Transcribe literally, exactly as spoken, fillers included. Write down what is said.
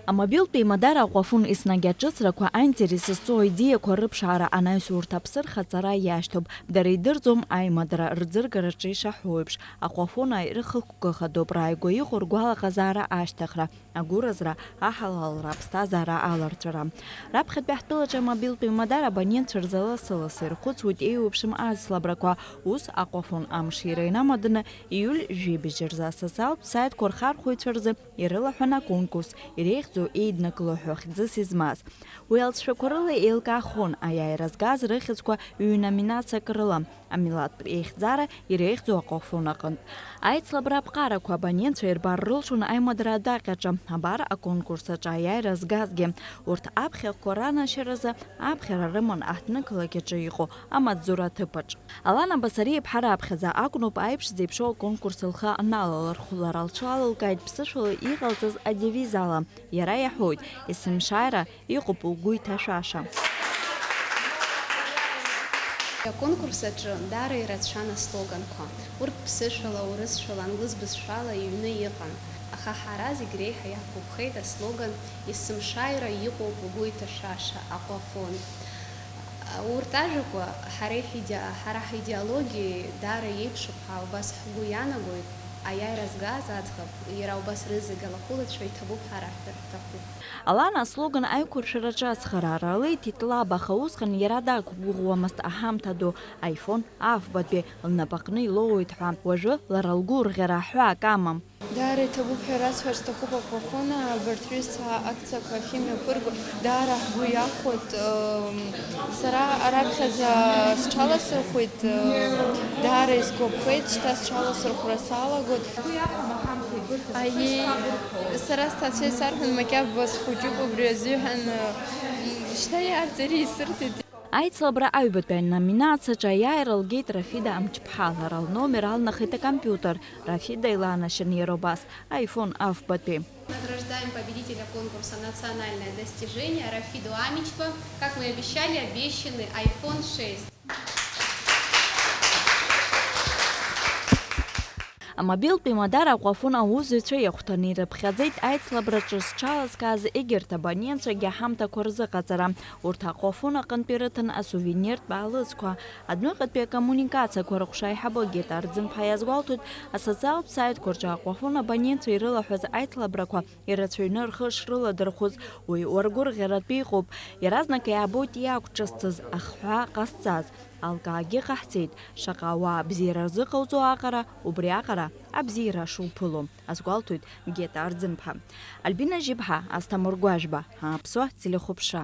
Амобилтә еимадара Аҟәафон еснагь аҿыцрақәа аинтерес зҵоу аидеиақәа рыԥшаара анаҩс, урҭ аԥсы рхаҵара иашьҭоуп. Дара идырӡом аимадара рӡыргараҿы ишаҳәо еиԥш, Аҟәафон аирыхықәкы хадоуп рааигәа иҟоу ргәалаҟазаара ашьҭыхра, агәыразра, аҳалалра, аԥсҭазаара аларҵәара. Раԥхьатәи ҳтәылаҿы амобилтә еимадара абонентцәа рзы лассы-лассы ирхәыцуеит еиуеиԥшым ацлабрақәа. Ус, Аҟәафон амш иара инамаданы, ииуль жәибжь рзы асоциалтә саитқәа рхархәаҩцәа рзы ирылаҳәан аконкурс, иреиӷьӡоу еиднакыло ҳәа хьӡыс измаз. Уи алҵшәақәа рыла еилкаахон аиааира згаз рыхьӡқәа ҩ-номинациак рыла, амилаҭтә еихьӡара иреиӷьӡоу Аҟәафон аҟынтә. Аицлабра аԥҟарақәа абонентцәа ирбар рылшон аимадара адаҟьаҿы, абар аконкурс аҿы аиааира згазгьы. Урҭ аԥхьахәқәа ранашьаразы аԥхьара рыман аҳҭнықалақь аҿы иҟоу амаҵзура аҭыԥаҿ. Алана Басариа-иԥҳа раԥхьаӡа акәноуп аиԥш зеиԥшроу аконкурс лхы аналалырхә, лара лҽалылкааит ԥсышәала иҟалҵаз адевиз ала, иара иаҳәоит, есымшааира иҟоуп угәы иҭашәаша. Аконкурс аҿы даара ирацәан аслоганқәа. Урҭ ԥсышәала, урысшәала, англыз бызшәала иҩны иҟан. Аха ҳара зегь реиҳа иаҳгәаԥхеит аслоган есымшааира иҟоуп угәы иҭашәаша, Аҟәафон. Урҭ ажәақәа ҳара иҳиде-, ҳара ҳидеологиеи даара иеиԥшуп ҳәа убас ҳгәы иаанагоит, аиааира згаз аӡӷаб, иара убас рызегь алахәылацәа иҭабуп ҳәа раҳәар рҭахуп. Алана аслоган аиқәыршәараҿы ацхыраара леиҭеит лаб, аха усҟан иара дақәгәыӷуамызт аҳамҭа ду, iPhone афбатәи лнапаҟны илоуеит ҳәа. Уажәы лара лгәырӷьара ҳәа акы амам. Даара иҭабуп ҳәа расҳәар сҭахуп Аҟәафон, абарҭ рҩызцәа акциақәа ахьымҩаԥырго, даара ҳгәы иахәоит. Ем, сара раԥхьаӡа сҽаласырхәит, ем, даара исгәаԥхеит, шьҭа сҽаласырхәра салагоит. Аиеи, сара сҭаацәа исарҳәон, макьана схәыҷуп убри азыҳәан, ем, шьҭа иаарҵари исырҭеит. Аицлабра аҩбатәи аноминациаҿы аиааира лгеит Рафида Амҷԥҳа, лара лномер алнахит акомпиутер, Рафида иланашьан иара убас, iPhone афбатәи. Награждаем победителя конкурса «Национальное достижение» Рафиду Амичпа, как мы и обещали, обещанный iPhone шесть. Амобилтә еимадара Аҟәафон аусзуҩцәа иахәҭаны ирыԥхьаӡеит аицлабраҿы зҽалазкааз егьырҭ абонентцәагьы аҳамҭақәа рзыҟаҵара. Урҭ Аҟәафон аҟынтәи рыҭан асувениртә аалыҵқәа. Адәныҟатәи акоммуникациақәа рыҟәша аиҳабы Гета Арӡынԥҳа иазгәалҭоит, асоциалтә саитқәа рҿы Аҟәафон абонентцәа ирылаҳәаз аицлабрақәа ирацәаҩны рхы шрыладырхәыз. Уи уаргәырӷьаратәы иҟоуп. Иаразнак иаабоит иақәҿызҭыз ахҳәаа ҟазҵаз. Алкаагьы ҟаҳҵеит, шаҟа ауаа абзиара рзыҟауҵо аҟара, убри аҟара абзиара шуԥыло, азгәалҭоит Гета Арӡынԥҳа. Альбина Жьыбҳа, Асҭамыр Гәажәба, Аԥсуа телехәаԥшра.